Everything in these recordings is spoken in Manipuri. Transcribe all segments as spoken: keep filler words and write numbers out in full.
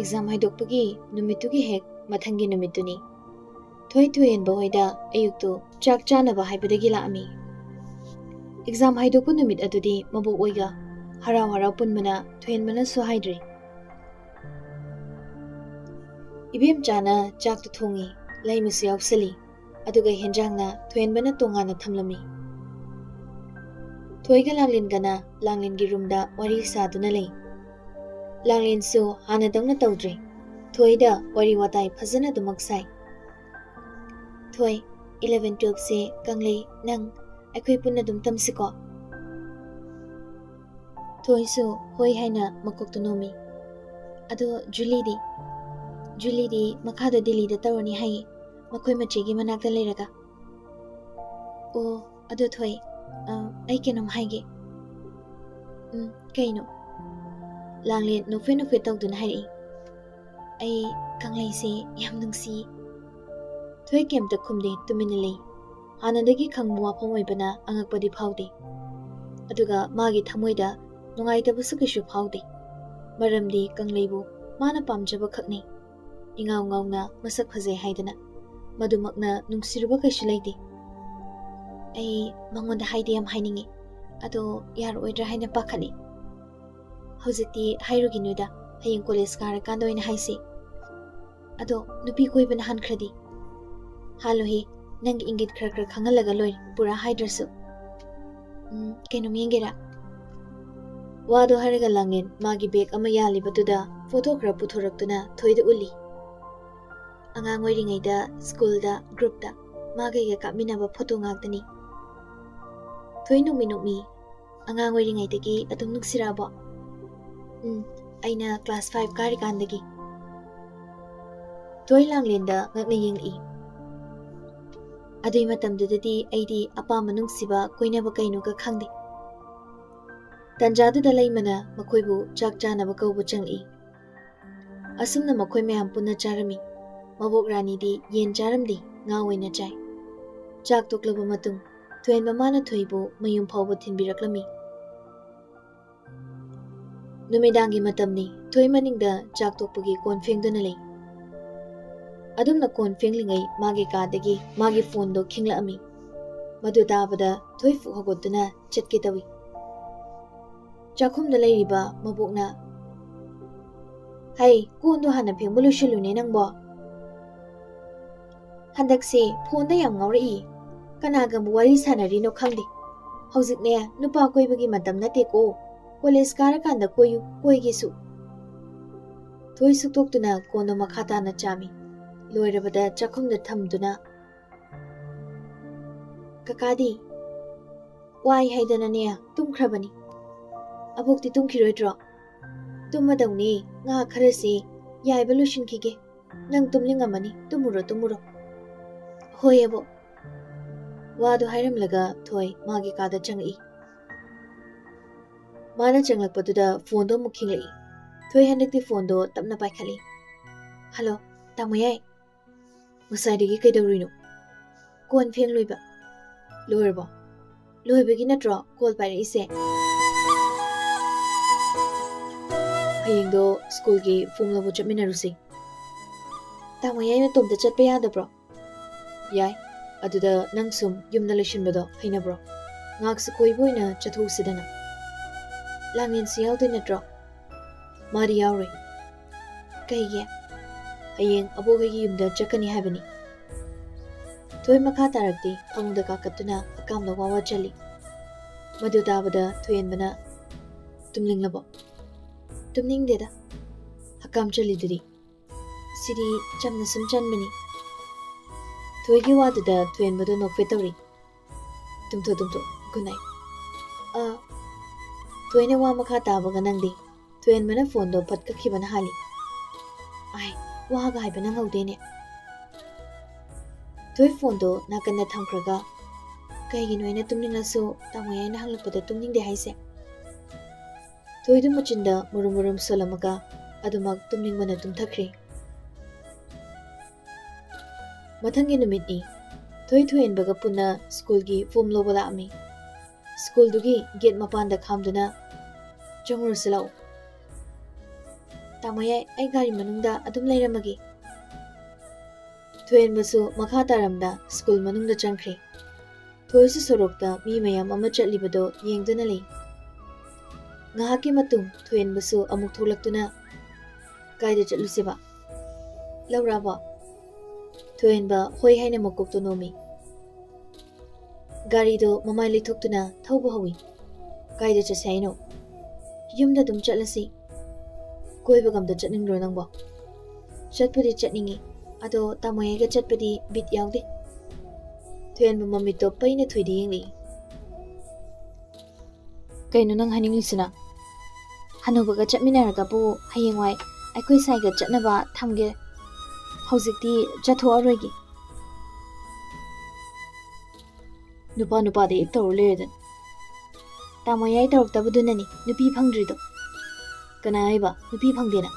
ꯑꯦꯛꯖꯥꯝ ꯍꯥꯏꯗꯣꯛꯄꯒꯤ ꯅꯨꯃꯤꯠꯇꯨꯒꯤ ꯍꯦꯛ ꯃꯊꯪꯒꯤ ꯅꯨꯃꯤꯠꯇꯨꯅꯤ꯫ ꯊꯣꯏ ꯊꯣꯏꯍꯦꯟꯕ ꯍꯣꯏꯗ ꯑꯌꯨꯛꯇꯨ ꯆꯥꯛ ꯆꯥꯅꯕ ꯍꯥꯏꯕꯗꯒꯤ ꯂꯥꯛꯑꯝꯃꯤ꯫ ꯑꯦꯛꯖꯥꯝ ꯍꯥꯏꯗꯣꯛꯄ ꯅꯨꯃꯤꯠ ꯑꯗꯨꯗꯤ ꯃꯕꯣꯛ ꯑꯣꯏꯒ ꯍꯔꯥꯎ ꯍꯔꯥꯎ ꯄꯨꯟꯕꯅ ꯊꯣꯏꯍꯦꯟꯕꯅꯁꯨ ꯍꯥꯏꯗ꯭ꯔꯤ꯫ ꯏꯕꯦꯝꯆꯥꯅ ꯆꯥꯛꯇꯨ ꯊꯣꯡꯉꯤ, ꯂꯩꯃꯁꯨ ꯌꯥꯎꯁꯜꯂꯤ, ꯑꯗꯨꯒ ꯍꯦꯟꯖꯥꯡꯅ ꯊꯣꯏꯍꯦꯟꯕꯅ ꯇꯣꯉꯥꯟꯅ ꯊꯝꯂꯝꯃꯤ꯫ ꯊꯣꯏꯒ ꯂꯥꯡꯂꯦꯟꯒꯅ ꯂꯥꯡꯂꯦꯟꯒꯤ ꯔꯨꯝꯗ ꯋꯥꯔꯤ ꯁꯥꯗꯨꯅ ꯂꯩ꯫ ꯂꯥꯡꯂꯦꯟꯁꯨ ꯍꯥꯟꯅꯗꯧꯅ ꯇꯧꯗ꯭ꯔꯦ꯫ ꯊꯣꯏꯗ ꯋꯥꯔꯤ ꯋꯥꯇꯥꯏ ꯐꯖꯅ ꯑꯗꯨꯃꯛ ꯁꯥꯏ꯫ "ꯊꯣꯏ, ꯏꯂꯚꯦꯟ ꯇꯨꯋꯦꯜꯐꯁꯦ ꯀꯪꯂꯩ, ꯅꯪ, ꯑꯩꯈꯣꯏ ꯄꯨꯟꯅ ꯑꯗꯨꯝ ꯇꯝꯁꯤꯀꯣ?" ꯊꯣꯏꯁꯨ ꯍꯣꯏ ꯍꯥꯏꯅ ꯃꯀꯣꯛꯇꯨ ꯅꯣꯝꯃꯤ꯫ "ꯑꯗꯣ ꯖꯨꯂꯤꯗꯤ?" "ꯖꯨꯂꯤꯗꯤ ꯃꯈꯥꯗ ꯗꯤꯜꯂꯤꯗ ꯇꯧꯔꯅꯤ ꯍꯥꯏꯌꯦ, ꯃꯈꯣꯏ ꯃꯆꯦꯒꯤ ꯃꯅꯥꯛꯇ ꯂꯩꯔꯒ꯫" "ꯑꯣ, ꯑꯗꯣ ꯊꯣꯏ, ꯑ, ꯑꯩ ꯀꯩꯅꯣꯝ ꯍꯥꯏꯒꯦ꯫" "ꯎꯝ, ꯀꯩꯅꯣ?" ꯂꯥꯡꯂꯦꯟ ꯅꯣꯛꯐꯦꯠ ꯅꯣꯛꯐꯦꯠ ꯇꯧꯗꯨꯅ ꯍꯥꯏꯔꯛꯏ꯫ "ꯑꯩ ꯀꯪꯂꯩꯁꯦ ꯌꯥꯝ ꯅꯨꯡꯁꯤ꯫" ꯊꯣꯏ ꯀꯩꯝꯇ ꯈꯨꯝꯗꯦ, ꯇꯨꯃꯤꯟꯅ ꯂꯩ꯫ ꯍꯥꯟꯅꯗꯒꯤ ꯈꯪꯕ ꯋꯥꯐꯝ ꯑꯣꯏꯕꯅ ꯑꯉꯛꯄꯗꯤ ꯐꯥꯎꯗꯦ꯫ ꯑꯗꯨꯒ ꯃꯥꯒꯤ ꯊꯃꯣꯏꯗ ꯅꯨꯡꯉꯥꯏꯇꯕꯁꯨ ꯀꯩꯁꯨ ꯐꯥꯎꯗꯦ꯫ ꯃꯔꯝꯗꯤ ꯀꯪꯂꯩꯕꯨ ꯃꯥꯅ ꯄꯥꯝꯖꯕ ꯈꯛꯅꯤ꯫ ꯏꯉꯥꯎ ꯉꯥꯎꯅ ꯃꯁꯛ ꯐꯖꯩ ꯍꯥꯏꯗꯅ ꯃꯗꯨꯃꯛꯅ ꯅꯨꯡꯁꯤꯔꯨꯕ ꯀꯩꯁꯨ ꯂꯩꯇꯦ꯫ "ꯑꯩ ꯃꯉꯣꯟꯗ ꯍꯥꯏꯗꯤ ꯌꯥꯝ ꯍꯥꯏꯅꯤꯡꯉꯤ, ꯑꯗꯣ ꯌꯥꯔꯛꯑꯣꯏꯗ꯭ꯔꯥ ꯍꯥꯏꯅ ꯄꯥꯈꯠꯂꯤ꯫" "ꯍꯧꯖꯤꯛꯇꯤ ꯍꯥꯏꯔꯨꯒꯤꯅꯨꯗ, ꯍꯌꯦꯡ ꯀꯣꯂꯦꯖ ꯀꯥꯔꯀꯥꯟꯗ ꯑꯣꯏꯅ ꯍꯥꯏꯁꯤ꯫" "ꯑꯗꯣ ꯅꯨꯄꯤ ꯀꯣꯏꯕꯅ ꯍꯥꯟꯈ꯭ꯔꯗꯤ?" "ꯍꯥꯜꯂꯣꯍꯦ, ꯅꯪꯒꯤ ꯏꯪꯒꯤꯠ ꯈꯔ ꯈꯔ ꯈꯪꯍꯜꯂꯒ ꯂꯣꯏꯔꯦ, ꯄꯨꯔꯥ ꯍꯥꯏꯗ꯭ꯔꯁꯨ꯫" "ꯎꯝ, ꯀꯩꯅꯣꯝ ꯌꯦꯡꯒꯦꯔꯥ?" ꯋꯥꯗꯣ ꯍꯥꯏꯔꯒ ꯂꯥꯡꯂꯦꯟ ꯃꯥꯒꯤ ꯕꯦꯒ ꯑꯃ ꯌꯥꯜꯂꯤꯕꯗꯨꯗ ꯐꯣꯇꯣ ꯈꯔ ꯄꯨꯊꯣꯔꯛꯇꯨꯅ ꯊꯣꯏꯗ ꯎꯠꯂꯤ꯫ ꯑꯉꯥꯡ ꯑꯣꯏꯔꯤꯉꯩꯗ ꯁ꯭ꯀꯨꯜꯗ, ꯒ꯭ꯔꯨꯞꯇ ꯃꯥꯒ ꯑꯩꯒ ꯀꯥꯞꯃꯤꯟꯅꯕ ꯐꯣꯇꯣ ꯉꯥꯛꯇꯅꯤ꯫ ꯊꯣꯏ ꯅꯣꯛꯃꯤ ꯅꯣꯛꯃꯤ꯫ "ꯑꯉꯥꯡ ꯑꯣꯏꯔꯤꯉꯩꯗꯒꯤ ꯑꯗꯨꯝ ꯅꯨꯡꯁꯤꯔꯛꯑꯕꯣ?" "ꯎꯝ, ꯑꯩꯅ ꯀ꯭ꯂꯥꯁ ꯐꯥꯏꯚ ꯀꯥꯔꯤꯀꯥꯟꯗꯒꯤ꯫" ꯊꯣꯏ ꯂꯥꯡꯂꯦꯟꯗ ꯉꯛꯅ ꯌꯦꯡꯂꯛꯏ꯫ "ꯑꯗꯨꯏ ꯃꯇꯝꯗꯨꯗꯗꯤ ꯑꯩꯗꯤ ꯑꯄꯥꯝꯕ ꯅꯨꯡꯁꯤꯕ ꯀꯣꯏꯅꯕ ꯀꯩꯅꯣꯒ ꯈꯪꯗꯦ꯫" ꯇꯟꯖꯥꯗꯨꯗ ꯂꯩꯃꯅ ꯃꯈꯣꯏꯕꯨ ꯆꯥꯛ ꯆꯥꯅꯕ ꯀꯧꯕ ꯆꯪꯂꯛꯏ꯫ ꯑꯁꯨꯝꯅ ꯃꯈꯣꯏ ꯃꯌꯥꯝ ꯄꯨꯟꯅ ꯆꯥꯔꯝꯃꯤ꯫ ꯃꯕꯣꯛ ꯔꯥꯅꯤꯗꯤ ꯌꯦꯟ ꯆꯥꯔꯝꯗꯦ, ꯉꯥ ꯑꯣꯏꯅ ꯆꯥꯏ꯫ ꯆꯥꯛ ꯇꯣꯛꯂꯕ ꯃꯇꯨꯡ ꯊꯣꯏꯍꯦꯟꯕ ꯃꯥꯅ ꯊꯣꯏꯕꯨ ꯃꯌꯨꯝ ꯐꯥꯎꯕ ꯊꯤꯟꯕꯤꯔꯛꯂꯝꯃꯤ꯫ ꯅꯨꯃꯤꯗꯥꯡꯒꯤ ꯃꯇꯝꯅꯤ꯫ ꯊꯣꯏ ꯃꯅꯤꯡꯗ ꯆꯥꯛ ꯇꯣꯛꯄꯒꯤ ꯀꯣꯟ ꯐꯦꯡꯗꯨꯅ ꯂꯩ꯫ ꯑꯗꯨꯝꯅ ꯀꯣꯟ ꯐꯦꯡꯂꯤꯉꯩ ꯃꯥꯒꯤ ꯀꯥꯗꯒꯤ ꯃꯥꯒꯤ ꯐꯣꯟꯗꯣ ꯈꯤꯡꯂꯛꯑꯝꯃꯤ꯫ ꯃꯗꯨ ꯇꯥꯕꯗ ꯊꯣꯏ ꯐꯨꯛ ꯍꯧꯒꯠꯇꯨꯅ ꯆꯠꯀꯦ ꯇꯧꯏ꯫ ꯆꯥꯛꯈꯨꯝꯗ ꯂꯩꯔꯤꯕ ꯃꯕꯣꯛꯅ, "ꯍꯩ, ꯀꯣꯟꯗꯣ ꯍꯥꯟꯅ ꯐꯦꯡꯕ ꯂꯣꯏꯁꯤꯜꯂꯨꯅꯦ ꯅꯪꯕꯣ꯫ ꯍꯟꯗꯛꯁꯦ ꯐꯣꯟꯗ ꯌꯥꯝ ꯉꯥꯎꯔꯛꯏ꯫ ꯀꯅꯥꯒ ꯑꯃꯨꯛ ꯋꯥꯔꯤ ꯁꯥꯟꯅꯔꯤꯅꯣ ꯈꯪꯗꯦ꯫ ꯍꯧꯖꯤꯛꯅꯦ ꯅꯨꯄꯥ ꯀꯣꯏꯕꯒꯤ ꯃꯇꯝ ꯅꯠꯇꯦꯀꯣ꯫ ꯀꯣꯂꯦꯖ ꯀꯥꯔꯀꯥꯟꯗ ꯀꯣꯏꯌꯨ, ꯀꯣꯏꯒꯦꯁꯨ꯫" ꯊꯣꯏ ꯁꯨꯛꯇꯣꯛꯇꯨꯅ ꯀꯣꯟꯗꯣ ꯃꯈꯥ ꯇꯥꯅ ꯆꯥꯝꯃꯤ꯫ ꯂꯣꯏꯔꯕꯗ ꯆꯥꯛꯈꯨꯝꯗ ꯊꯝꯗꯨꯅ, "ꯀꯀꯥꯗꯤ?" "ꯋꯥꯏ ꯍꯥꯏꯗꯅꯅꯦ ꯇꯨꯝꯈ꯭ꯔꯕꯅꯤ꯫" "ꯑꯕꯣꯛꯇꯤ ꯇꯨꯝꯈꯤꯔꯣꯏꯗ꯭ꯔꯣ?" "ꯇꯨꯝꯃꯗꯧꯅꯦ, ꯉꯥꯏꯍꯥꯛ ꯈꯔꯁꯦ ꯌꯥꯏꯕ ꯂꯣꯏꯁꯤꯟꯈꯤꯒꯦ꯫ ꯅꯪ ꯇꯨꯝꯅꯤꯡꯉꯝꯃꯅꯤ, ꯇꯨꯝꯃꯨꯔꯣ, ꯇꯨꯝꯃꯨꯔꯣ꯫" "ꯍꯣꯏ ꯑꯕꯣꯛ꯫" ꯋꯥꯗꯨ ꯍꯥꯏꯔꯝꯂꯒ ꯊꯣꯏ ꯃꯥꯒꯤ ꯀꯥꯗ ꯆꯪꯉꯛꯏ꯫ ꯃꯥꯅ ꯆꯪꯂꯛꯄꯗꯨꯗ ꯐꯣꯟꯗꯣ ꯑꯃꯨꯛ ꯈꯤꯡꯂꯛꯏ꯫ ꯊꯣꯏ ꯍꯟꯗꯛꯇꯤ ꯐꯣꯟꯗꯣ ꯇꯞꯅ ꯄꯥꯏꯈꯠꯂꯤ꯫ "ꯍꯜꯂꯣ, ꯇꯥꯃꯣ ꯌꯥꯏ꯫ ꯉꯁꯥꯏꯗꯒꯤ ꯀꯩꯗꯧꯔꯤꯅꯣ?" "ꯀꯣꯟ ꯐꯦꯡ ꯂꯣꯏꯕ꯫" "ꯂꯣꯏꯔꯕꯣ? ꯂꯣꯏꯕꯒꯤ ꯅꯠꯇ꯭ꯔꯣ ꯀꯣꯜ ꯄꯥꯏꯔꯛꯏꯁꯦ?" "ꯍꯌꯦꯡꯗꯣ ꯁ꯭ꯀꯨꯜꯒꯤ ꯐꯣꯝ ꯂꯧꯕ ꯆꯠꯃꯤꯟꯅꯔꯨꯁꯦ꯫" "ꯇꯥꯃꯣ ꯌꯥꯏ ꯃꯇꯣꯝꯇ ꯆꯠꯄ ꯌꯥꯗꯕ꯭ꯔꯣ?" "ꯌꯥꯏ꯫ ꯑꯗꯨꯗ ꯅꯪ ꯁꯨꯝ ꯌꯨꯝꯗ ꯂꯩꯁꯤꯟꯕꯗꯣ ꯍꯩꯅꯕ꯭ꯔꯣ? ꯉꯥꯏꯍꯥꯛꯁꯨ ꯀꯣꯏꯕ ꯑꯣꯏꯅ ꯆꯠꯊꯣꯛꯎꯁꯤꯗꯅ꯫" "ꯂꯥꯡꯂꯦꯟꯁꯨ ꯌꯥꯎꯗꯣꯏ ꯅꯠꯇ꯭ꯔꯣ?" "ꯃꯥꯗꯤ ꯌꯥꯎꯔꯣꯏ꯫" "ꯀꯩꯒꯤ?" "ꯍꯌꯦꯡ ꯑꯕꯣꯛ ꯍꯣꯏꯒꯤ ꯌꯨꯝꯗ ꯆꯠꯀꯅꯤ ꯍꯥꯏꯕꯅꯤ꯫" ꯊꯣꯏ ꯃꯈꯥ ꯇꯥꯔꯛꯇꯦ꯫ ꯐꯃꯨꯡꯗ ꯀꯥꯈꯠꯇꯨꯅ ꯍꯀꯥꯝꯗ ꯋꯥ ꯋꯥ ꯆꯜꯂꯤ꯫ ꯃꯗꯨ ꯇꯥꯕꯗ ꯊꯣꯏꯍꯦꯟꯕꯅ, "ꯇꯨꯝꯅꯤꯡꯂꯕꯣ?" "ꯇꯨꯝꯅꯤꯡꯗꯦꯗ꯫ ꯍꯀꯥꯝ ꯆꯜꯂꯤꯗꯨꯗꯤ?" "ꯁꯤꯗꯤ ꯆꯝꯅ ꯁꯨꯝ ꯆꯟꯕꯅꯤ꯫" ꯊꯣꯏꯒꯤ ꯋꯥꯗꯨꯗ ꯊꯣꯏꯍꯦꯟꯕꯗꯣ ꯅꯣꯛꯐꯦꯠ ꯇꯧꯔꯤ꯫ "ꯇꯨꯝꯊꯣꯛ, ꯇꯨꯝꯊꯣꯛ꯫ Good night." "ꯑꯥ꯫" ꯊꯣꯏꯅ ꯋꯥ ꯃꯈꯥ ꯇꯥꯕꯒ ꯅꯪꯗꯦ꯫ ꯊꯣꯏꯍꯦꯟꯕꯅ ꯐꯣꯟꯗꯣ ꯐꯠ ꯀꯛꯈꯤꯕꯅ ꯍꯥꯜꯂꯤ꯫ "ꯑꯥꯏ, ꯋꯥꯒ ꯍꯥꯏꯕ ꯅꯪꯍꯧꯗꯦꯅꯦ꯫" ꯊꯣꯏ ꯐꯣꯟꯗꯣ ꯅꯥꯀꯟꯗ ꯊꯝꯈ꯭ꯔꯒ, "ꯀꯩꯒꯤꯅꯣ ꯑꯩꯅ ꯇꯨꯝꯅꯤꯡꯂꯁꯨ ꯇꯥꯃꯣ ꯌꯥꯏꯅ ꯍꯪꯂꯛꯄꯗ ꯇꯨꯝꯅꯤꯡꯗꯦ ꯍꯥꯏꯁꯦ?" ꯊꯣꯏꯗꯨ ꯃꯆꯤꯟꯗ ꯃꯨꯔꯨꯝ ꯃꯨꯔꯨꯝ ꯁꯣꯜꯂꯝꯃꯒ ꯑꯗꯨꯃꯛ ꯇꯨꯝꯅꯤꯡꯕꯅ ꯇꯨꯝꯊꯈ꯭ꯔꯦ꯫ ꯃꯊꯪꯒꯤ ꯅꯨꯃꯤꯠꯅꯤ꯫ ꯊꯣꯏ ꯊꯣꯏꯍꯦꯟꯕꯒ ꯄꯨꯟꯅ ꯁ꯭ꯀꯨꯜꯒꯤ ꯐꯣꯝ ꯂꯧꯕ ꯂꯥꯛꯑꯝꯃꯤ꯫ ꯁ꯭ꯀꯨꯜꯗꯨꯒꯤ ꯒꯦꯠ ꯃꯄꯥꯟꯗ ꯈꯥꯝꯗꯨꯅ, "ꯆꯪꯉꯨꯔꯁꯤ ꯂꯥꯛꯑꯣ꯫" "ꯇꯥꯃꯣꯌꯥꯏ, ꯑꯩ ꯒꯥꯔꯤ ꯃꯅꯨꯡꯗ ꯑꯗꯨꯝ ꯂꯩꯔꯝꯃꯒꯦ꯫" ꯊꯣꯏꯍꯦꯟꯕꯁꯨ ꯃꯈꯥ ꯇꯥꯔꯝꯗ ꯁ꯭ꯀꯨꯜ ꯃꯅꯨꯡꯗ ꯆꯪꯈ꯭ꯔꯦ꯫ ꯊꯣꯏꯁꯨ ꯁꯣꯔꯣꯛꯇ ꯃꯤ ꯃꯌꯥꯝ ꯑꯃ ꯆꯠꯂꯤꯕꯗꯣ ꯌꯦꯡꯗꯨꯅ ꯂꯩ꯫ ꯉꯥꯏꯍꯥꯛꯀꯤ ꯃꯇꯨꯡ ꯊꯣꯏꯍꯦꯟꯕꯁꯨ ꯑꯃꯨꯛ ꯊꯣꯛꯂꯛꯇꯨꯅ, "ꯀꯥꯏꯗ ꯆꯠꯂꯨꯁꯦꯕ? ꯂꯧꯔꯛꯑꯕꯣ?" ꯊꯣꯏꯍꯦꯟꯕ ꯍꯣꯏ ꯍꯥꯏꯅ ꯃꯀꯣꯛꯇꯣ ꯅꯣꯝꯃꯤ꯫ ꯒꯥꯔꯤꯗꯣ ꯃꯃꯥꯏ ꯂꯩꯊꯣꯛꯇꯨꯅ ꯊꯧꯕ ꯍꯧꯏ꯫ "ꯀꯥꯏꯗ ꯆꯠꯁꯦ ꯍꯥꯏꯅꯣ?" "ꯌꯨꯝꯗ ꯑꯗꯨꯝ ꯆꯠꯂꯁꯤ꯫ ꯀꯣꯏꯕꯒ ꯑꯝꯇ ꯆꯠꯅꯤꯡꯗ꯭ꯔꯣ ꯅꯪꯕꯣ?" "ꯆꯠꯄꯨꯗꯤ ꯆꯠꯅꯤꯡꯉꯤ, ꯑꯗꯣ ꯇꯥꯃꯣꯌꯥꯏꯒ ꯆꯠꯄꯗꯤ ꯕꯤꯠ ꯌꯥꯎꯗꯦ꯫" ꯊꯣꯏꯍꯦꯟꯕ ꯃꯃꯤꯠꯇꯣ ꯄꯩꯅ ꯊꯣꯏꯗ ꯌꯦꯡꯂꯛꯏ꯫ "ꯀꯩꯅꯣ ꯅꯪ ꯍꯥꯏꯅꯤꯡꯂꯤꯁꯤꯅ? ꯍꯅꯨꯕꯒ ꯆꯠꯃꯤꯟꯅꯔꯒꯕꯨ ꯍꯌꯦꯡꯋꯥꯏ ꯑꯩꯈꯣꯏ ꯁꯥꯏꯒ ꯆꯠꯅꯕ ꯊꯝꯒꯦ꯫ ꯍꯧꯖꯤꯛꯇꯤ ꯆꯠꯊꯣꯛꯑꯔꯣꯏꯒꯦ꯫" "ꯅꯨꯄꯥ ꯅꯨꯄꯥꯗ ꯍꯦꯛ ꯇꯧꯔ ꯂꯩꯔꯗꯅ꯫ ꯇꯥꯃꯣꯌꯥꯏ ꯇꯧꯔꯛꯇꯕꯗꯨꯅꯅꯤ ꯅꯨꯄꯤ ꯐꯪꯗ꯭ꯔꯤꯗꯣ꯫" "ꯀꯅꯥ ꯍꯥꯏꯕ ꯅꯨꯄꯤ ꯐꯪꯗꯦꯅ?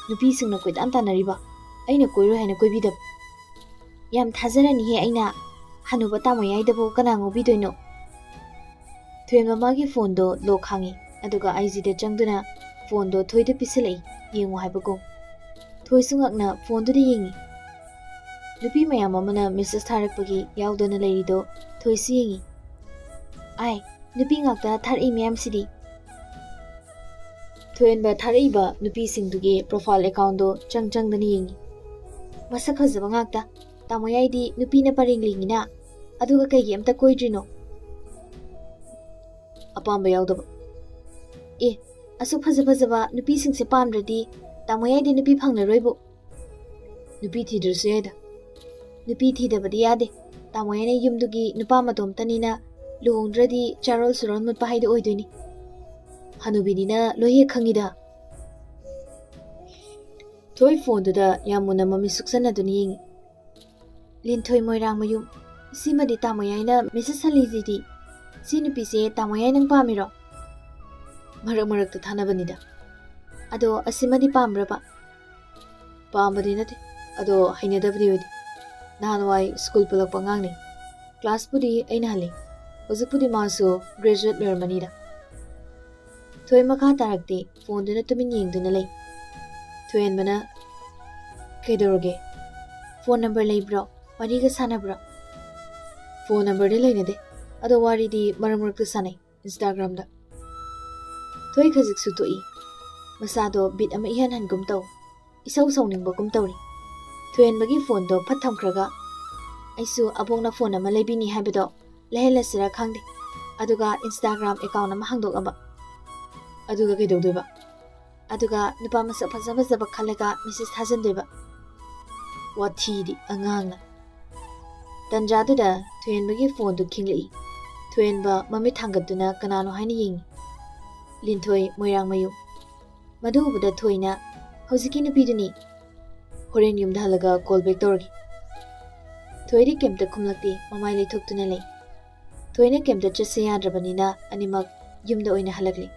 ꯅꯨꯄꯤꯁꯤꯡꯅ ꯀꯣꯏꯇꯥꯟ ꯇꯥꯟꯅꯔꯤꯕ, ꯑꯩꯅ ꯀꯣꯏꯔꯣꯏ ꯍꯥꯏꯅ ꯀꯣꯏꯕꯤꯗꯕ꯫" "ꯌꯥꯝ ꯊꯥꯖꯔꯅꯤꯍꯦ ꯑꯩꯅ꯫ ꯍꯅꯨꯕ ꯇꯥꯃꯣꯌꯥꯏꯗꯕꯨ ꯀꯅꯥ ꯉꯧꯕꯤꯗꯣꯏꯅꯣ?" ꯊꯣꯏꯍꯦꯟꯕ ꯃꯥꯒꯤ ꯐꯣꯟꯗꯣ ꯂꯣꯛ ꯍꯥꯡꯉꯤ, ꯑꯗꯨꯒ ꯑꯥꯏ ꯖꯤꯗ ꯆꯪꯗꯨꯅ ꯐꯣꯟꯗꯣ ꯊꯣꯏꯗ ꯄꯤꯁꯤꯜꯂꯛꯏ, ꯌꯦꯡꯉꯨ ꯍꯥꯏꯕꯒꯨꯝ꯫ ꯊꯣꯏꯁꯨ ꯉꯛꯅ ꯐꯣꯟꯗꯨꯗ ꯌꯦꯡꯉꯤ꯫ ꯅꯨꯄꯤ ꯃꯌꯥꯝ ꯑꯃꯅ ꯃꯦꯁꯦꯖ ꯊꯥꯔꯛꯄꯒꯤ ꯌꯥꯎꯗꯅ ꯂꯩꯔꯤꯗꯣ ꯊꯣꯏꯁꯨ ꯌꯦꯡꯉꯤ꯫ "ꯑꯥꯏ, ꯅꯨꯄꯤ ꯉꯥꯛꯇ ꯊꯥꯔꯛꯏ ꯃꯌꯥꯝꯁꯤꯗꯤ꯫" ꯊꯣꯏꯍꯦꯟꯕ ꯊꯥꯔꯛꯏꯕ ꯅꯨꯄꯤꯁꯤꯡꯗꯨꯒꯤ ꯄ꯭ꯔꯣꯐꯥꯏꯜ ꯑꯦꯀꯥꯎꯟꯗꯣ ꯆꯪ ꯆꯪꯗꯅ ꯌꯦꯡꯉꯤ꯫ "ꯃꯁꯛ ꯐꯖꯕ ꯉꯥꯛꯇ꯫ ꯇꯥꯃꯣꯌꯥꯏꯗꯤ ꯅꯨꯄꯤꯅ ꯄꯔꯦꯡ ꯂꯦꯡꯉꯤꯅ, ꯑꯗꯨꯒ ꯀꯩꯒꯤ ꯑꯝꯇ ꯀꯣꯏꯗ꯭ꯔꯤꯅꯣ?" "ꯑꯄꯥꯝꯕ ꯌꯥꯎꯗꯕ꯫" "ꯑꯦ, ꯑꯁꯨꯛ ꯐꯖ ꯐꯖꯕ ꯅꯨꯄꯤꯁꯤꯡꯁꯦ ꯄꯥꯝꯗ꯭ꯔꯗꯤ ꯇꯥꯃꯣꯌꯥꯏꯗꯤ ꯅꯨꯄꯤ ꯐꯪꯂꯔꯣꯏꯕꯨ꯫" "ꯅꯨꯄꯤ ꯊꯤꯗ꯭ꯔꯁꯨ ꯌꯥꯏꯗ꯫" "ꯅꯨꯄꯤ ꯊꯤꯗꯕꯗꯤ ꯌꯥꯗꯦ꯫ ꯇꯥꯃꯣꯌꯥꯏꯅ ꯌꯨꯝꯗꯨꯒꯤ ꯅꯨꯄꯥ ꯃꯇꯣꯝꯇꯅꯤꯅ, ꯂꯨꯍꯣꯡꯗ꯭ꯔꯗꯤ ꯆꯥꯔꯣꯜ ꯁꯨꯔꯣꯜ ꯃꯨꯠꯄ ꯍꯥꯏꯗꯣ ꯑꯣꯏꯗꯣꯏꯅꯤ꯫" "ꯍꯅꯨꯕꯤꯅꯤꯅ ꯂꯣꯏ ꯍꯦꯛ ꯈꯪꯉꯤꯗ꯫" ꯊꯣꯏ ꯐꯣꯟꯗꯨꯗ ꯌꯥꯝ ꯃꯨꯟꯅ ꯃꯃꯤꯠ ꯁꯨꯛꯆꯟꯅꯗꯨꯅ ꯌꯦꯡꯉꯤ꯫ "ꯂꯤꯟꯊꯣꯏ ꯃꯣꯏꯔꯥꯡꯃꯌꯨꯝ, ꯁꯤꯃꯗꯤ ꯇꯥꯃꯣꯌꯥꯏꯅ ꯃꯦꯁꯦꯖ ꯍꯜꯂꯤꯁꯤꯗꯤ꯫ ꯁꯤ ꯅꯨꯄꯤꯁꯦ ꯇꯥꯃꯣꯌꯥꯏ ꯅꯪ ꯄꯥꯝꯃꯤꯔꯣ?" "ꯃꯔꯛ ꯃꯔꯛꯇ ꯊꯥꯅꯕꯅꯤꯗ꯫" "ꯑꯗꯣ ꯑꯁꯤꯃꯗꯤ ꯄꯥꯝꯕ꯭ꯔꯕ?" "ꯄꯥꯝꯕꯗꯤ ꯅꯠꯇꯦ, ꯑꯗꯣ ꯍꯩꯅꯗꯕꯗꯤ ꯑꯣꯏꯗꯦ꯫ ꯅꯍꯥꯟꯋꯥꯏ ꯁ꯭ꯀꯨꯜ ꯄꯨꯜꯂꯛꯄ ꯑꯉꯥꯡꯅꯤ꯫ ꯀ꯭ꯂꯥꯁꯄꯨꯗꯤ ꯑꯩꯅ ꯍꯜꯂꯤ꯫ ꯍꯧꯖꯤꯛꯄꯨꯗꯤ ꯃꯥꯁꯨ ꯒ꯭ꯔꯦꯖꯨꯋꯦꯠ ꯂꯣꯏꯔꯝꯃꯅꯤꯗ꯫" ꯊꯣꯏ ꯃꯈꯥ ꯇꯥꯔꯛꯇꯦ, ꯐꯣꯟꯗꯨꯅ ꯇꯨꯃꯤꯟ ꯌꯦꯡꯗꯨꯅ ꯂꯩ꯫ ꯊꯣꯏꯍꯦꯟꯕꯅ, "ꯀꯩꯗꯧꯔꯒꯦ? ꯐꯣꯟ ꯅꯝꯕꯔ ꯂꯩꯕ꯭ꯔꯣ? ꯋꯥꯔꯤꯒ ꯁꯥꯟꯅꯕ꯭ꯔꯣ?" "ꯐꯣꯟ ꯅꯝꯕꯔꯗꯤ ꯂꯩꯅꯗꯦ, ꯑꯗꯣ ꯋꯥꯔꯤꯗꯤ ꯃꯔꯛ ꯃꯔꯛꯇ ꯁꯥꯟꯅꯩ, ꯏꯟꯁꯇꯥꯒ꯭ꯔꯥꯝꯗ꯫" ꯊꯣꯏ ꯈꯖꯤꯛꯁꯨ ꯇꯣꯛꯏ꯫ ꯃꯁꯥꯗꯣ ꯕꯤꯠ ꯑꯃ ꯏꯍꯟ ꯍꯟꯒꯨꯝ ꯇꯧ, ꯏꯁꯧ ꯁꯧꯅꯤꯡꯕꯒꯨꯝ ꯇꯧꯔꯤ꯫ ꯊꯣꯏꯍꯦꯟꯕꯒꯤ ꯐꯣꯟꯗꯣ ꯐꯠ ꯊꯝꯈ꯭ꯔꯒ, "ꯑꯩꯁꯨ ꯑꯕꯣꯛꯅ ꯐꯣꯟ ꯑꯃ ꯂꯩꯕꯤꯅꯤ ꯍꯥꯏꯕꯗꯣ ꯂꯩꯍꯜꯂꯁꯤꯔꯥ ꯈꯪꯗꯦ, ꯑꯗꯨꯒ ꯏꯟꯁꯇꯥꯒ꯭ꯔꯥꯝ ꯑꯦꯀꯥꯎꯟ ꯑꯃ ꯍꯥꯡꯗꯣꯛꯅꯕ꯫" "ꯑꯗꯨꯒ ꯀꯩꯗꯧꯗꯣꯏꯕ?" "ꯑꯗꯨꯒ ꯅꯨꯄꯥ ꯃꯁꯛ ꯐꯖ ꯐꯖꯕ ꯈꯜꯂꯒ ꯃꯦꯁꯦꯖ ꯊꯥꯖꯤꯟꯗꯣꯏꯕ꯫" "ꯋꯥꯊꯤꯗꯤ ꯑꯉꯥꯡꯅ꯫" ꯇꯟꯖꯥꯗꯨꯗ ꯊꯣꯏꯍꯦꯟꯕꯒꯤ ꯐꯣꯟꯗꯨ ꯈꯤꯡꯂꯛꯏ꯫ ꯊꯣꯏꯍꯦꯟꯕ ꯃꯃꯤꯠ ꯊꯥꯡꯒꯠꯇꯨꯅ ꯀꯅꯥꯅꯣ ꯍꯥꯏꯅ ꯌꯦꯡꯏ꯫ ꯂꯤꯟꯊꯣꯏ, ꯃꯣꯏꯔꯥꯡꯃꯌꯨꯝ꯫ ꯃꯗꯨ ꯎꯕꯗ ꯊꯣꯏꯅ, "ꯍꯧꯖꯤꯛꯀꯤ ꯅꯨꯄꯤꯗꯨꯅꯤ꯫ ꯍꯣꯔꯦꯟ ꯌꯨꯝꯗ ꯍꯜꯂꯒ ꯀꯣꯜ ꯕꯦꯛ ꯇꯧꯔꯒꯦ꯫" ꯊꯣꯏꯗꯤ ꯀꯩꯝꯇ ꯈꯨꯝꯂꯛꯇꯦ, ꯃꯃꯥꯏ ꯂꯩꯊꯣꯛꯇꯨꯅ ꯂꯩ꯫ ꯊꯣꯏꯅ ꯀꯩꯝꯇ ꯆꯠꯁꯦ ꯌꯥꯗ꯭ꯔꯕꯅꯤꯅ ꯑꯅꯤꯃꯛ ꯌꯨꯝꯗ ꯑꯣꯏꯅ ꯍꯜꯂꯛꯂꯦ꯫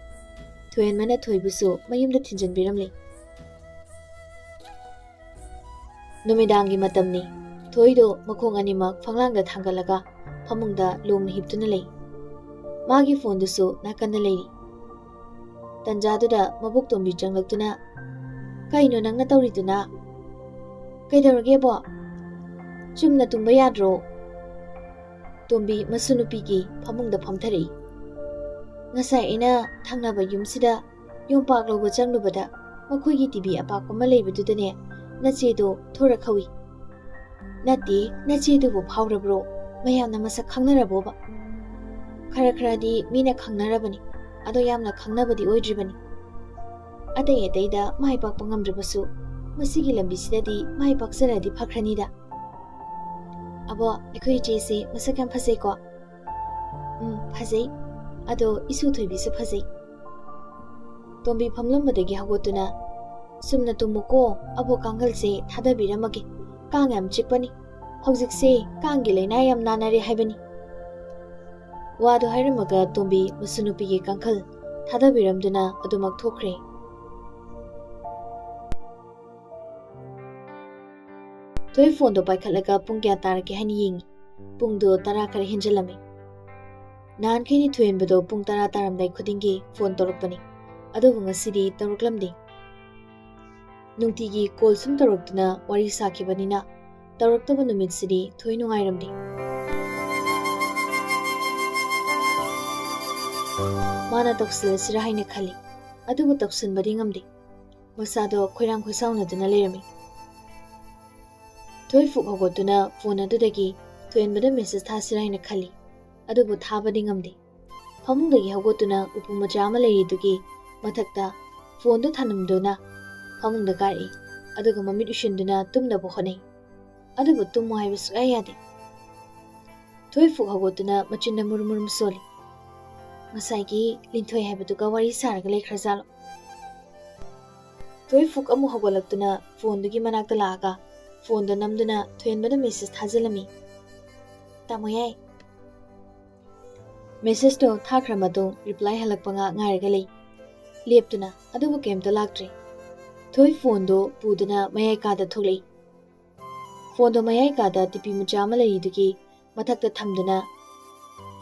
ꯊꯣꯏꯍꯦꯟꯕꯅ ꯊꯣꯏꯕꯨꯁꯨ ꯃꯌꯨꯝꯗ ꯊꯤꯟꯖꯤꯟꯕꯤꯔꯝꯂꯦ꯫ ꯅꯨꯃꯤꯗꯥꯡꯒꯤ ꯃꯇꯝꯅꯤ꯫ ꯊꯣꯏꯗꯣ ꯃꯈꯣꯡ ꯑꯅꯤꯃꯛ ꯐꯛꯂꯥꯡꯗ ꯊꯥꯡꯒꯠꯂꯒ ꯐꯃꯨꯡꯗ ꯂꯣꯡꯅ ꯍꯤꯞꯇꯨꯅ ꯂꯩ꯫ ꯃꯥꯒꯤ ꯐꯣꯟꯗꯨꯁꯨ ꯅꯥꯀꯟꯗ ꯂꯩꯔꯤ꯫ ꯇꯟꯖꯥꯗꯨꯗ ꯃꯕꯣꯛꯇꯣꯝꯕꯤ ꯆꯪꯂꯛꯇꯨꯅ, "ꯀꯩꯅꯣ ꯅꯪꯅ ꯇꯧꯔꯤꯗꯨꯅ? ꯀꯩꯗꯧꯔꯒꯦꯕꯣ? ꯆꯨꯝꯅ ꯇꯨꯝꯕ ꯌꯥꯗ꯭ꯔꯣ?" ꯇꯣꯝꯕꯤ ꯃꯁꯨ ꯅꯨꯄꯤꯒꯤ ꯐꯃꯨꯡꯗ ꯐꯝꯊꯔꯛꯏ꯫ "ꯉꯁꯥꯏ ꯑꯩꯅ ꯊꯪꯅꯕ ꯌꯨꯝꯁꯤꯗ ꯌꯣꯝꯄꯥꯛ ꯂꯧꯕ ꯆꯪꯂꯨꯕꯗ ꯃꯈꯣꯏꯒꯤ ꯇꯤꯚꯤ ꯑꯄꯥꯛꯄ ꯑꯃ ꯂꯩꯕꯗꯨꯗꯅꯦ, ꯅꯆꯦꯗꯣ ꯊꯣꯔꯛꯍꯧꯏ꯫" "ꯅꯠꯇꯦ, ꯅꯆꯦꯗꯨꯕꯨ ꯐꯥꯎꯔꯕ꯭ꯔꯣ? ꯃꯌꯥꯝꯅ ꯃꯁꯛ ꯈꯪꯅꯔꯕꯣꯕ?" "ꯈꯔ ꯈꯔꯗꯤ ꯃꯤꯅ ꯈꯪꯅꯔꯕꯅꯤ, ꯑꯗꯣ ꯌꯥꯝꯅ ꯈꯪꯅꯕꯗꯤ ꯑꯣꯏꯗ꯭ꯔꯤꯕꯅꯤ꯫ ꯑꯇꯩ ꯑꯇꯩꯗ ꯃꯥꯏ ꯄꯥꯛꯄ ꯉꯝꯗ꯭ꯔꯕꯁꯨ ꯃꯁꯤꯒꯤ ꯂꯝꯕꯤꯁꯤꯗꯗꯤ ꯃꯥꯏ ꯄꯥꯛꯆꯔꯗꯤ ꯐꯈ꯭ꯔꯅꯤꯗ꯫" "ꯑꯕꯣ, ꯑꯩꯈꯣꯏ ꯏꯆꯦꯁꯦ ꯃꯁꯛ ꯌꯥꯝ ꯐꯖꯩꯀꯣ?" "ꯎꯝ, ꯐꯖꯩ꯫ ꯑꯗꯣ ꯏꯁꯨ ꯊꯣꯏꯕꯤꯁꯨ ꯐꯖꯩ꯫" ꯇꯣꯝꯕꯤ ꯐꯝꯂꯝꯕꯗꯒꯤ ꯍꯧꯒꯠꯇꯨꯅ, "ꯆꯨꯝꯅ ꯇꯨꯝꯃꯨꯀꯣ, ꯑꯕꯣꯛ ꯀꯥꯡꯈꯜꯁꯦ ꯊꯥꯗꯕꯤꯔꯝꯃꯒꯦ꯫ ꯀꯥꯡ ꯌꯥꯝ ꯆꯤꯛꯄꯅꯤ꯫ ꯍꯧꯖꯤꯛꯁꯦ ꯀꯥꯡꯒꯤ ꯂꯥꯏꯅꯥ ꯌꯥꯝ ꯅꯥꯅꯔꯦ ꯍꯥꯏꯕꯅꯤ꯫" ꯋꯥꯗꯨ ꯍꯥꯏꯔꯝꯃꯒ ꯇꯣꯝꯕꯤ ꯃꯁꯨ ꯅꯨꯄꯤꯒꯤ ꯀꯥꯡꯈꯜ ꯊꯥꯗꯕꯤꯔꯝꯗꯨꯅ ꯑꯗꯨꯃꯛ ꯊꯣꯛꯈ꯭ꯔꯦ꯫ ꯊꯣꯏ ꯐꯣꯟꯗꯣ ꯄꯥꯏꯈꯠꯂꯒ ꯄꯨꯡ ꯀꯌꯥ ꯇꯥꯔꯒꯦ ꯍꯥꯏꯅ ꯌꯦꯡꯉꯤ꯫ ꯄꯨꯡꯗꯣ ꯇꯔꯥ ꯈꯔ ꯍꯦꯟꯖꯜꯂꯝꯃꯤ꯫ ꯅꯍꯥꯟꯈꯩꯗꯤ ꯊꯣꯏꯍꯦꯟꯕꯗꯣ ꯄꯨꯡ ꯇꯔꯥ ꯇꯥꯔꯝꯗꯥꯏ ꯈꯨꯗꯤꯡꯒꯤ ꯐꯣꯟ ꯇꯧꯔꯛꯄꯅꯤ, ꯑꯗꯨꯕꯨ ꯉꯁꯤꯗꯤ ꯇꯧꯔꯛꯂꯝꯗꯦ꯫ ꯅꯨꯡꯇꯤꯒꯤ ꯀꯣꯜ ꯁꯨꯝ ꯇꯧꯔꯛꯇꯨꯅ ꯋꯥꯔꯤ ꯁꯥꯈꯤꯕꯅꯤꯅ ꯇꯧꯔꯛꯇꯕ ꯅꯨꯃꯤꯠꯁꯤꯗꯤ ꯊꯣꯏ ꯅꯨꯡꯉꯥꯏꯔꯝꯗꯦ꯫ ꯃꯥꯅ ꯇꯧꯁꯤꯜꯂꯁꯤꯔꯥ ꯍꯥꯏꯅ ꯈꯜꯂꯤ, ꯑꯗꯨꯕꯨ ꯇꯧꯁꯤꯟꯕꯗꯤ ꯉꯝꯗꯦ꯫ ꯃꯁꯥꯗꯣ ꯈꯣꯏꯔꯥꯡ ꯈꯣꯏꯁꯥꯎꯅꯗꯨꯅ ꯂꯩꯔꯝꯃꯤ꯫ ꯊꯣꯏ ꯐꯨꯛ ꯍꯧꯒꯠꯇꯨꯅ ꯐꯣꯟ ꯑꯗꯨꯗꯒꯤ ꯊꯣꯏꯍꯦꯟꯕꯗ ꯃꯦꯁꯦꯖ ꯊꯥꯁꯤꯔꯥ ꯍꯥꯏꯅ ꯈꯜꯂꯤ, ꯑꯗꯨꯕꯨ ꯊꯥꯕꯗꯤ ꯉꯝꯗꯦ꯫ ꯐꯃꯨꯡꯗꯒꯤ ꯍꯧꯒꯠꯇꯨꯅ ꯎꯄꯨ ꯃꯆꯥ ꯑꯃ ꯂꯩꯔꯤꯗꯨꯒꯤ ꯃꯊꯛꯇ ꯐꯣꯟꯗꯨ ꯊꯅꯝꯗꯨꯅ ꯐꯃꯨꯡꯗ ꯀꯥꯔꯛꯏ, ꯑꯗꯨꯒ ꯃꯃꯤꯠ ꯎꯏꯁꯤꯟꯗꯨꯅ ꯇꯨꯝꯅꯕ ꯍꯣꯠꯅꯩ꯫ ꯑꯗꯨꯕꯨ ꯇꯨꯝꯃꯨ ꯍꯥꯏꯕ ꯁꯨꯛꯌꯥ ꯌꯥꯗꯦ꯫ ꯊꯣꯏ ꯐꯨꯛ ꯍꯧꯒꯠꯇꯨꯅ ꯃꯆꯤꯟꯗ ꯃꯨꯔꯨꯝ ꯃꯨꯔꯨꯝ ꯁꯣꯜꯂꯤ꯫ ꯉꯁꯥꯏꯒꯤ ꯂꯤꯟꯊꯣꯏ ꯍꯥꯏꯕꯗꯨꯒ ꯋꯥꯔꯤ ꯁꯥꯔꯒ ꯂꯩꯈ꯭ꯔꯖꯥꯠꯂꯣ? ꯊꯣꯏ ꯐꯨꯛ ꯑꯃꯨꯛ ꯍꯧꯒꯠꯂꯛꯇꯨꯅ ꯐꯣꯟꯗꯨꯒꯤ ꯃꯅꯥꯛꯇ ꯂꯥꯛꯑꯒ ꯐꯣꯟꯗꯣ ꯅꯝꯗꯨꯅ ꯊꯣꯏꯍꯦꯟꯕꯗ ꯃꯦꯁꯦꯖ ꯊꯥꯖꯤꯜꯂꯝꯃꯤ꯫ "ꯇꯥꯃꯣ ꯌꯥꯏ꯫" ꯃꯦꯁꯦꯖꯇꯣ ꯊꯥꯈ꯭ꯔ ꯃꯇꯨꯡ ꯔꯤꯄ꯭ꯂꯥꯏ ꯍꯜꯂꯛꯄ ꯉꯥꯏꯍꯥꯛ ꯉꯥꯏꯔꯒ ꯂꯩ꯫ ꯂꯦꯞꯇꯨꯅ, ꯑꯗꯨꯕꯨ ꯀꯩꯝꯇ ꯂꯥꯛꯇ꯭ꯔꯤ꯫ ꯊꯣꯏ ꯐꯣꯟꯗꯣ ꯄꯨꯗꯨꯅ ꯃꯌꯥꯏ ꯀꯥꯗ ꯊꯣꯛꯂꯛꯏ꯫ ꯐꯣꯟꯗꯣ ꯃꯌꯥꯏ ꯀꯥꯗ ꯇꯤꯄꯤ ꯃꯆꯥ ꯑꯃ ꯂꯩꯔꯤꯗꯨꯒꯤ ꯃꯊꯛꯇ ꯊꯝꯗꯨꯅ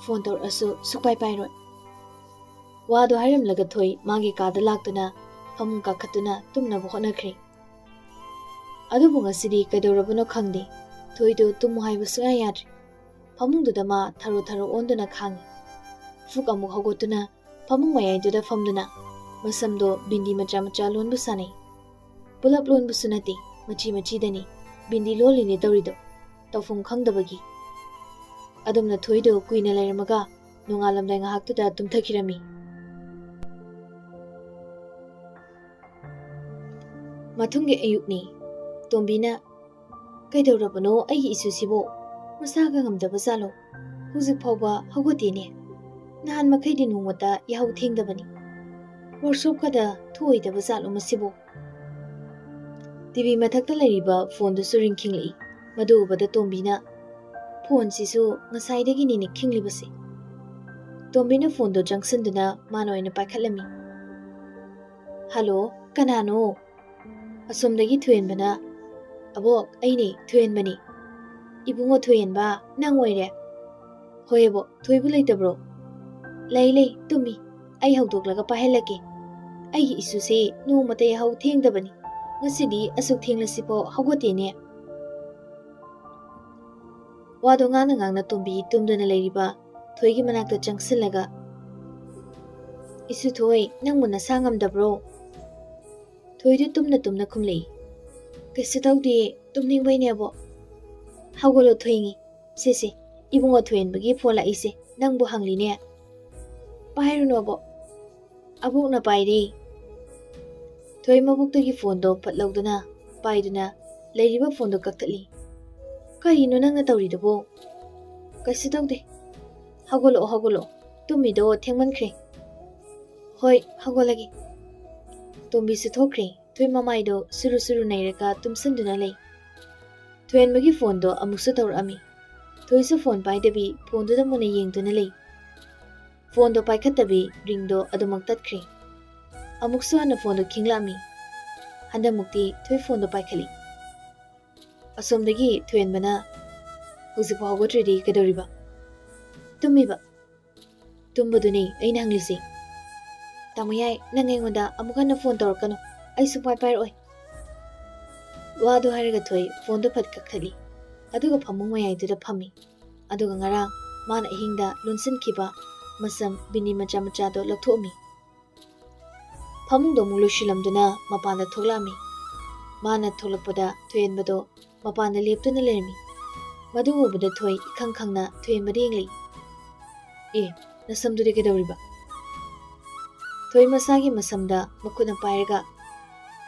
ꯐꯣꯟ ꯇꯧꯔꯛꯑꯁꯨ ꯁꯨꯛꯄꯥꯏ ꯄꯥꯏꯔꯣꯏ꯫ ꯋꯥꯗꯣ ꯍꯥꯏꯔꯝꯂꯒ ꯊꯣꯏ ꯃꯥꯒꯤ ꯀꯥꯗ ꯂꯥꯛꯇꯨꯅ ꯐꯃꯨꯡ ꯀꯥꯈꯠꯇꯨꯅ ꯇꯨꯝꯅꯕ ꯍꯣꯠꯅꯈ꯭ꯔꯦ꯫ ꯑꯗꯨꯕꯨ ꯉꯁꯤꯗꯤ ꯀꯩꯗꯧꯔꯕꯅꯣ ꯈꯪꯗꯦ, ꯊꯣꯏꯗꯣ ꯇꯨꯝꯃꯨ ꯍꯥꯏꯕ ꯁꯨꯡꯌꯥ ꯌꯥꯗ꯭ꯔꯦ꯫ ꯐꯃꯨꯡꯗꯨꯗ ꯃꯥ ꯊꯔꯣ ꯊꯔꯣ ꯑꯣꯟꯗꯨꯅ ꯈꯥꯡꯉꯤ꯫ ꯐꯨꯛ ꯑꯃꯨꯛ ꯍꯧꯒꯠꯇꯨꯅ ꯐꯃꯨꯡ ꯃꯌꯥꯏꯗꯨꯗ ꯐꯝꯗꯨꯅ ꯃꯁꯝꯗꯣ ꯕꯤꯟꯗꯤ ꯃꯆꯥ ꯃꯆꯥ ꯂꯣꯟꯕ ꯁꯥꯟꯅꯩ꯫ ꯄꯨꯂꯞ ꯂꯣꯟꯕꯁꯨ ꯅꯠꯇꯦ, ꯃꯆꯤ ꯃꯆꯤꯗꯅꯤ ꯕꯤꯟꯗꯤ ꯂꯣꯜꯂꯤꯅꯦ ꯇꯧꯔꯤꯗꯣ, ꯇꯧꯐꯝ ꯈꯪꯗꯕꯒꯤ꯫ ꯑꯗꯨꯝꯅ ꯊꯣꯏꯗꯣ ꯀꯨꯏꯅ ꯂꯩꯔꯝꯃꯒ ꯅꯣꯡꯉꯥꯜꯂꯝꯗꯥꯏ ꯉꯥꯏꯍꯥꯛꯇꯨꯗ ꯇꯨꯝꯊꯈꯤꯔꯝꯃꯤ꯫ ꯃꯊꯪꯒꯤ ꯑꯌꯨꯛꯅꯤ꯫ ꯇꯣꯝꯕꯤꯅ, "ꯀꯩꯗꯧꯔꯕꯅꯣ ꯑꯩꯒꯤ ꯏꯁꯨꯁꯤꯕꯣ? ꯃꯁꯥꯒ ꯉꯝꯗꯕ ꯖꯥꯠꯂꯣ? ꯍꯧꯖꯤꯛ ꯐꯥꯎꯕ ꯍꯧꯒꯠꯇꯦꯅꯦ꯫ ꯅꯍꯥꯟ ꯃꯈꯩꯗꯤ ꯅꯣꯡꯃꯇ ꯌꯥꯍꯧ ꯊꯦꯡꯗꯕꯅꯤ꯫ ꯋꯥꯔꯛꯁꯣꯞꯀꯗ ꯊꯣꯛꯑꯣꯏꯗꯕ ꯖꯥꯠꯂꯣ ꯃꯁꯤꯕꯨ?" ꯇꯤꯚꯤ ꯃꯊꯛꯇ ꯂꯩꯔꯤꯕ ꯐꯣꯟꯗꯨꯁꯨ ꯔꯤꯡ ꯈꯤꯡꯂꯛꯏ꯫ ꯃꯗꯨ ꯎꯕꯗ ꯇꯣꯝꯕꯤꯅ, "ꯐꯣꯟꯁꯤꯁꯨ ꯉꯁꯥꯏꯗꯒꯤꯅꯤꯅꯦ ꯈꯤꯡꯂꯤꯕꯁꯦ꯫" ꯇꯣꯝꯕꯤꯅ ꯐꯣꯟꯗꯣ ꯆꯪꯁꯤꯟꯗꯨꯅ ꯃꯥꯅ ꯑꯣꯏꯅ ꯄꯥꯏꯈꯠꯂꯝꯃꯤ꯫ "ꯍꯜꯂꯣ, ꯀꯅꯥꯅꯣ?" ꯑꯁꯣꯝꯗꯒꯤ ꯊꯣꯏꯍꯦꯟꯕꯅ, "ꯑꯕꯣꯛ, ꯑꯩꯅꯦ, ꯊꯣꯏꯍꯦꯟꯕꯅꯤ꯫" "ꯏꯕꯨꯡꯉꯣ ꯊꯣꯏꯍꯦꯟꯕ, ꯅꯪ ꯑꯣꯏꯔꯦ?" "ꯍꯣꯏ ꯑꯕꯣꯛ, ꯊꯣꯏꯕꯨ ꯂꯩꯇꯕ꯭ꯔꯣ?" "ꯂꯩ, ꯂꯩ, ꯇꯨꯝꯃꯤ꯫ ꯑꯩ ꯍꯧꯗꯣꯛꯂꯒ ꯄꯥꯏꯍꯜꯂꯛꯀꯦ꯫ ꯑꯩꯒꯤ ꯏꯁꯨꯁꯦ ꯅꯣꯡꯃꯇ ꯌꯥꯍꯧ ꯊꯦꯡꯗꯕꯅꯤ꯫ ꯉꯁꯤꯗꯤ ꯑꯁꯨꯛ ꯊꯦꯡꯂꯁꯤꯐꯥꯎ ꯍꯧꯒꯠꯇꯦꯅꯦ?" ꯋꯥꯗꯣ ꯉꯥꯡꯅ ꯉꯥꯡꯅ ꯇꯣꯝꯕꯤ ꯇꯨꯝꯗꯨꯅ ꯂꯩꯔꯤꯕ ꯊꯣꯏꯒꯤ ꯃꯅꯥꯛꯇ ꯆꯪꯁꯤꯜꯂꯒ, "ꯏꯁꯨ ꯊꯣꯏ, ꯅꯪꯕꯨ ꯅꯁꯥ ꯉꯝꯗꯕ꯭ꯔꯣ?" ꯊꯣꯏꯗꯨ ꯇꯨꯝꯅ ꯇꯨꯝꯅ ꯈꯨꯝꯂꯛꯏ, "ꯀꯩꯁꯨ ꯇꯧꯗꯦ, ꯇꯨꯝꯅꯤꯡꯕꯩꯅꯦ ꯑꯕꯣꯛ꯫" "ꯍꯧꯒꯠꯂꯣ, ꯊꯦꯡꯉꯤ꯫ ꯁꯦ ꯁꯦ, ꯏꯕꯨꯡꯉꯣ ꯊꯣꯏꯍꯦꯟꯕꯒꯤ ꯐꯣꯟ ꯂꯥꯛꯏꯁꯦ, ꯅꯪꯕꯨ ꯍꯪꯂꯤꯅꯦ꯫ ꯄꯥꯏꯔꯨꯅꯣ ꯑꯕꯣꯛ꯫" ꯑꯕꯣꯛꯅ ꯄꯥꯏꯔꯦ꯫ ꯊꯣꯏ ꯃꯕꯨꯛꯇꯒꯤ ꯐꯣꯟꯗꯣ ꯐꯠ ꯂꯧꯗꯨꯅ, ꯄꯥꯏꯗꯨꯅ ꯂꯩꯔꯤꯕ ꯐꯣꯟꯗꯣ ꯀꯛꯊꯠꯂꯤ꯫ "ꯀꯔꯤꯅꯣ ꯅꯪꯅ ꯇꯧꯔꯤꯗꯨꯕꯣ?" "ꯀꯩꯁꯨ ꯇꯧꯗꯦ꯫ ꯍꯧꯒꯠꯂꯛꯑꯣ, ꯍꯧꯒꯠꯂꯛꯑꯣ꯫ ꯇꯨꯝꯃꯤꯗꯣ ꯊꯦꯡꯃꯟꯈ꯭ꯔꯦ꯫" "ꯍꯣꯏ, ꯍꯧꯒꯠꯂꯒꯦ꯫" ꯇꯣꯝꯕꯤꯁꯨ ꯊꯣꯛꯈ꯭ꯔꯦ꯫ ꯊꯣꯏ ꯃꯃꯥꯏꯗꯣ ꯁꯨꯔꯨ ꯁꯨꯔꯨ ꯅꯩꯔꯒ ꯇꯨꯝꯁꯟꯗꯨꯅ ꯂꯩ꯫ ꯊꯣꯏꯍꯦꯟꯕꯒꯤ ꯐꯣꯟꯗꯣ ꯑꯃꯨꯛꯁꯨ ꯇꯧꯔꯛꯑꯝꯃꯤ꯫ ꯊꯣꯏꯁꯨ ꯐꯣꯟ ꯄꯥꯏꯗꯕꯤ ꯐꯣꯟꯗꯨꯗ ꯃꯨꯟꯅ ꯌꯦꯡꯗꯨꯅ ꯂꯩ꯫ ꯐꯣꯟꯗꯣ ꯄꯥꯏꯈꯠꯇꯕꯤ ꯔꯤꯡꯗꯣ ꯑꯗꯨꯃꯛ ꯇꯠꯈ꯭ꯔꯦ꯫ ꯑꯃꯨꯛꯁꯨ ꯍꯟꯅ ꯐꯣꯟꯗꯣ ꯈꯤꯡꯂꯛꯑꯝꯃꯤ꯫ ꯍꯟꯗꯛꯃꯨꯛꯇꯤ ꯊꯣꯏ ꯐꯣꯟꯗꯣ ꯄꯥꯏꯈꯠꯂꯤ꯫ ꯑꯁꯣꯝꯗꯒꯤ ꯊꯣꯏꯍꯦꯟꯕꯅ, "ꯍꯧꯖꯤꯛꯐꯥꯎ ꯍꯧꯒꯠꯇ꯭ꯔꯤꯗꯤ ꯀꯩꯗꯧꯔꯤꯕ?" "ꯇꯨꯝꯃꯤꯕ꯫" "ꯇꯨꯝꯕꯗꯨꯅꯤ ꯑꯩꯅ ꯍꯪꯂꯤꯁꯤ꯫ ꯇꯥꯃꯣ ꯌꯥꯏ, ꯅꯪ ꯑꯩꯉꯣꯟꯗ ꯑꯃꯨꯛ ꯍꯟꯅ ꯐꯣꯟ ꯇꯧꯔꯛꯀꯅꯨ꯫ ꯑꯩ ꯁꯨꯡꯄꯥꯏ ꯄꯥꯏꯔꯛꯑꯣꯏ꯫" ꯋꯥꯗꯨ ꯍꯥꯏꯔꯒ ꯊꯣꯏ ꯐꯣꯟꯗꯨ ꯐꯠ ꯀꯛꯊꯠꯂꯤ꯫ ꯑꯗꯨꯒ ꯐꯃꯨꯡ ꯃꯌꯥꯏꯗꯨꯗ ꯐꯝꯃꯤ꯫ ꯑꯗꯨꯒ ꯉꯔꯥꯡ ꯃꯥꯅ ꯑꯍꯤꯡꯗ ꯂꯣꯟꯁꯤꯟꯈꯤꯕ ꯃꯁꯝ ꯕꯤꯅꯤ ꯃꯆꯥ ꯃꯆꯥꯗꯣ ꯂꯧꯊꯣꯛꯑꯝꯃꯤ꯫ ꯐꯃꯨꯡꯗꯣ ꯑꯃꯨꯛ ꯂꯣꯏꯁꯤꯜꯂꯝꯗꯨꯅ ꯃꯄꯥꯟꯗ ꯊꯣꯛꯂꯛꯑꯝꯃꯤ꯫ ꯃꯥꯅ ꯊꯣꯛꯂꯛꯄꯗ ꯊꯣꯏꯍꯦꯟꯕꯗꯣ ꯃꯄꯥꯟꯗ ꯂꯦꯞꯇꯨꯅ ꯂꯩꯔꯝꯃꯤ꯫ ꯃꯗꯨ ꯎꯕꯗ ꯊꯣꯏ ꯏꯈꯪ ꯈꯪꯅ ꯊꯣꯏꯍꯦꯟꯕꯗ ꯌꯦꯡꯂꯛꯏ꯫ "ꯑꯦ, ꯅꯁꯝꯗꯨꯗꯤ ꯀꯩꯗꯧꯔꯤꯕ?" ꯊꯣꯏ ꯃꯁꯥꯒꯤ ꯃꯁꯝꯗ ꯃꯈꯨꯠꯅ ꯄꯥꯏꯔꯒ,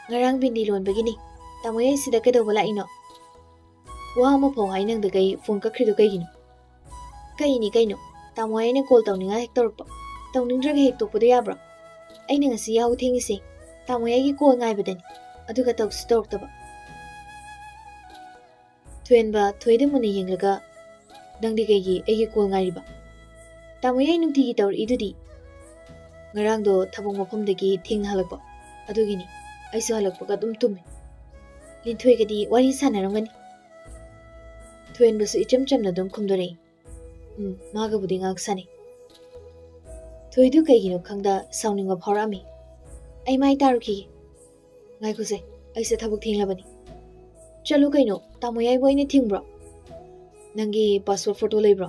"ꯉꯔꯥꯡ ꯕꯤꯟꯗꯤ ꯂꯣꯟꯕꯒꯤꯅꯤ꯫ ꯇꯥꯃꯣ ꯌꯥꯏ ꯁꯤꯗ ꯀꯩꯗꯧꯕ ꯂꯥꯛꯏꯅꯣ?" ꯋꯥ ꯑꯃꯐꯥꯎ ꯍꯥꯏꯅꯤꯡꯗꯈꯩ ꯐꯣꯟ ꯀꯛꯈ꯭ꯔꯤꯗꯣ ꯀꯩꯒꯤꯅꯣ? "ꯀꯩꯅꯤ ꯀꯩꯅꯣ, ꯇꯥꯃꯣ ꯌꯥꯏꯅ ꯀꯣꯜ ꯇꯧꯅꯤꯡꯉꯥꯏ ꯍꯦꯛ ꯇꯧꯔꯛꯄ꯫ ꯇꯧꯅꯤꯡꯗ꯭ꯔꯒ ꯍꯦꯛ ꯇꯣꯛꯄꯗꯣ ꯌꯥꯕ꯭ꯔꯣ? ꯑꯩꯅ ꯉꯁꯤ ꯌꯥꯍꯧ ꯊꯦꯡꯉꯤꯁꯦ ꯇꯥꯃꯣ ꯌꯥꯏꯒꯤ ꯀꯣꯜ ꯉꯥꯏꯕꯗꯅꯤ꯫ ꯑꯗꯨꯒ ꯇꯧꯁꯨ ꯇꯧꯔꯛꯇꯕ꯫" ꯊꯣꯏꯍꯦꯟꯕ ꯊꯣꯏꯗ ꯃꯨꯟꯅ ꯌꯦꯡꯂꯒ, "ꯅꯪꯗꯤ ꯀꯩꯒꯤ ꯑꯩꯒꯤ ꯀꯣꯜ ꯉꯥꯏꯔꯤꯕ? ꯇꯥꯃꯣ ꯌꯥꯏ ꯅꯨꯡꯇꯤꯒꯤ ꯇꯧꯔꯛꯏꯗꯨꯗꯤ꯫" "ꯉꯔꯥꯡꯗꯣ ꯊꯕꯛ ꯃꯐꯝꯗꯒꯤ ꯊꯦꯡꯅ ꯍꯜꯂꯛꯄ, ꯑꯗꯨꯒꯤꯅꯤ꯫ ꯑꯩꯁꯨ ꯍꯜꯂꯛꯄꯒ ꯑꯗꯨꯝ ꯇꯨꯝꯃꯤ꯫ ꯂꯤꯟꯊꯣꯏꯒꯗꯤ ꯋꯥꯔꯤ ꯁꯥꯟꯅꯔꯝꯒꯅꯤ꯫" ꯊꯣꯏꯍꯦꯟꯕꯁꯨ ꯏꯆꯝ ꯆꯝꯅ ꯑꯗꯨꯝ ꯈꯨꯝꯗꯣꯔꯛꯏ꯫ "ꯎꯝ, ꯃꯥꯒꯕꯨꯗꯤ ꯉꯥꯏꯍꯥꯛ ꯁꯥꯟꯅꯩ꯫" ꯊꯣꯏꯗꯨ ꯀꯩꯒꯤꯅꯣ ꯈꯪꯗ ꯁꯥꯎꯅꯤꯡꯕ ꯐꯥꯎꯔꯛꯑꯝꯃꯤ꯫ "ꯑꯩ ꯃꯥꯏ ꯇꯥꯔꯨꯈꯤꯒꯦ꯫" "ꯉꯥꯏꯈꯣꯁꯦ, ꯑꯩꯁꯦ ꯊꯕꯛ ꯊꯦꯡꯂꯕꯅꯤ꯫ ꯆꯠꯂꯨ ꯀꯩꯅꯣ, ꯇꯥꯃꯣ ꯌꯥꯏꯕꯨ ꯑꯩꯅ ꯊꯤꯡꯕ꯭ꯔꯣ? ꯅꯪꯒꯤ ꯄꯥꯁꯄꯣꯔꯠ ꯐꯣꯇꯣ ꯂꯩꯕ꯭ꯔꯣ?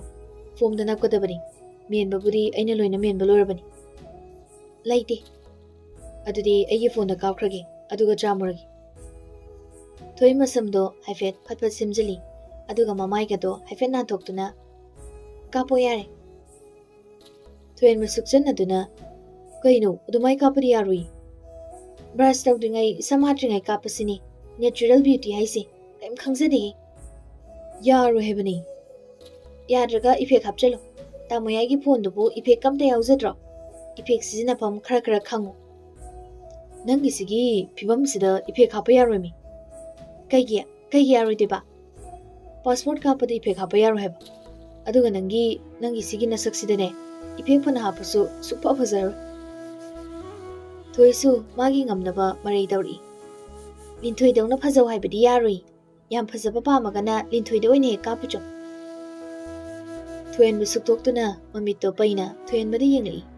ꯐꯣꯝꯗ ꯅꯞꯀꯗꯕꯅꯤ꯫ ꯃꯦꯟꯕꯕꯨꯗꯤ ꯑꯩꯅ ꯂꯣꯏꯅ ꯃꯦꯟꯕ ꯂꯣꯏꯔꯕꯅꯤ꯫ ꯂꯩꯇꯦ꯫ ꯑꯗꯨꯗꯤ ꯑꯩꯒꯤ ꯐꯣꯟꯗ ꯀꯥꯞꯈ꯭ꯔꯒꯦ, ꯑꯗꯨꯒ ꯆꯥꯝꯃꯨꯔꯒꯦ꯫ ꯊꯣꯏ ꯃꯁꯝꯗꯣ ꯍꯥꯏꯐꯦꯠ ꯐꯠ ꯐꯠ ꯁꯦꯝꯖꯤꯜꯂꯤ, ꯑꯗꯨꯒ ꯃꯃꯥꯏꯒꯗꯣ ꯍꯥꯏꯐꯦꯠ ꯅꯥꯟꯊꯣꯛꯇꯨꯅ, "ꯀꯥꯞꯄꯣ ꯌꯥꯔꯦ꯫" ꯊꯣꯏꯍꯦꯟꯕ ꯁꯨꯛꯆꯟꯅꯗꯨꯅ, "ꯀꯩꯅꯣ, ꯑꯗꯨꯃꯥꯏ ꯀꯥꯞꯄꯗꯤ ꯌꯥꯔꯣꯏ꯫ ꯕ꯭ꯔꯁ ꯇꯧꯗ꯭ꯔꯤꯉꯩ, ꯁꯝ ꯍꯥꯠꯇ꯭ꯔꯤꯉꯩ ꯀꯥꯞꯄꯁꯤꯅꯤ natural beauty ꯍꯥꯏꯁꯦ꯫ ꯀꯩꯝ ꯈꯪꯖꯗꯦꯍꯦ꯫" "ꯌꯥꯔꯣꯏ ꯍꯥꯏꯕꯅꯤ꯫" "ꯌꯥꯗ꯭ꯔꯒ ꯏꯐꯦꯛ ꯍꯥꯞꯆꯜꯂꯣ꯫ ꯇꯥꯃꯣ ꯌꯥꯏꯒꯤ ꯐꯣꯟꯗꯨꯕꯨ ꯏꯐꯦꯛ ꯑꯝꯇ ꯌꯥꯎꯖꯗ꯭ꯔꯣ? ꯏꯐꯦꯛ ꯁꯤꯖꯤꯟꯅꯐꯝ ꯈꯔ ꯈꯔ ꯈꯪꯉꯨ꯫" "ꯅꯪꯒꯤꯁꯤꯒꯤ ꯐꯤꯕꯝꯁꯤꯗ ꯏꯐꯦꯛ ꯍꯥꯞꯄ ꯌꯥꯔꯣꯏꯃꯤ꯫" "ꯀꯩꯒꯤ? ꯀꯩꯒꯤ ꯌꯥꯔꯣꯏꯗꯣꯏꯕ? ꯄꯥꯁꯄꯣꯔꯠ ꯀꯥꯞꯄꯗ ꯏꯐꯦꯛ ꯍꯥꯞꯄ ꯌꯥꯔꯣꯏ ꯍꯥꯏꯕ꯫ ꯑꯗꯨꯒ ꯅꯪꯒꯤ, ꯅꯪꯒꯤ ꯁꯤꯒꯤ ꯅꯁꯛꯁꯤꯗꯅꯦ, ꯏꯐꯦꯛ ꯐꯅ ꯍꯥꯞꯄꯁꯨ ꯁꯨꯛꯐ ꯐꯖꯔꯣꯏ꯫" ꯊꯣꯏꯁꯨ ꯃꯥꯒꯤ ꯉꯝꯅꯕ ꯃꯔꯩ ꯇꯧꯔꯛꯏ꯫ "ꯂꯤꯟꯊꯣꯏꯗꯧꯅ ꯐꯖꯧ ꯍꯥꯏꯕꯗꯤ ꯌꯥꯔꯣꯏ꯫ ꯌꯥꯝ ꯐꯖꯕ ꯄꯥꯝꯃꯒꯅ ꯂꯤꯟꯊꯣꯏꯗ ꯑꯣꯏꯅ ꯍꯦꯛ ꯀꯥꯞꯄꯨꯆꯣ꯫" ꯊꯣꯏꯍꯦꯟꯕ ꯁꯨꯛꯇꯣꯛꯇꯨꯅ ꯃꯃꯤꯠꯇꯣ ꯄꯩꯅ ꯊꯣꯏꯍꯦꯟꯕꯗ ꯌꯦꯡꯂꯛꯏ꯫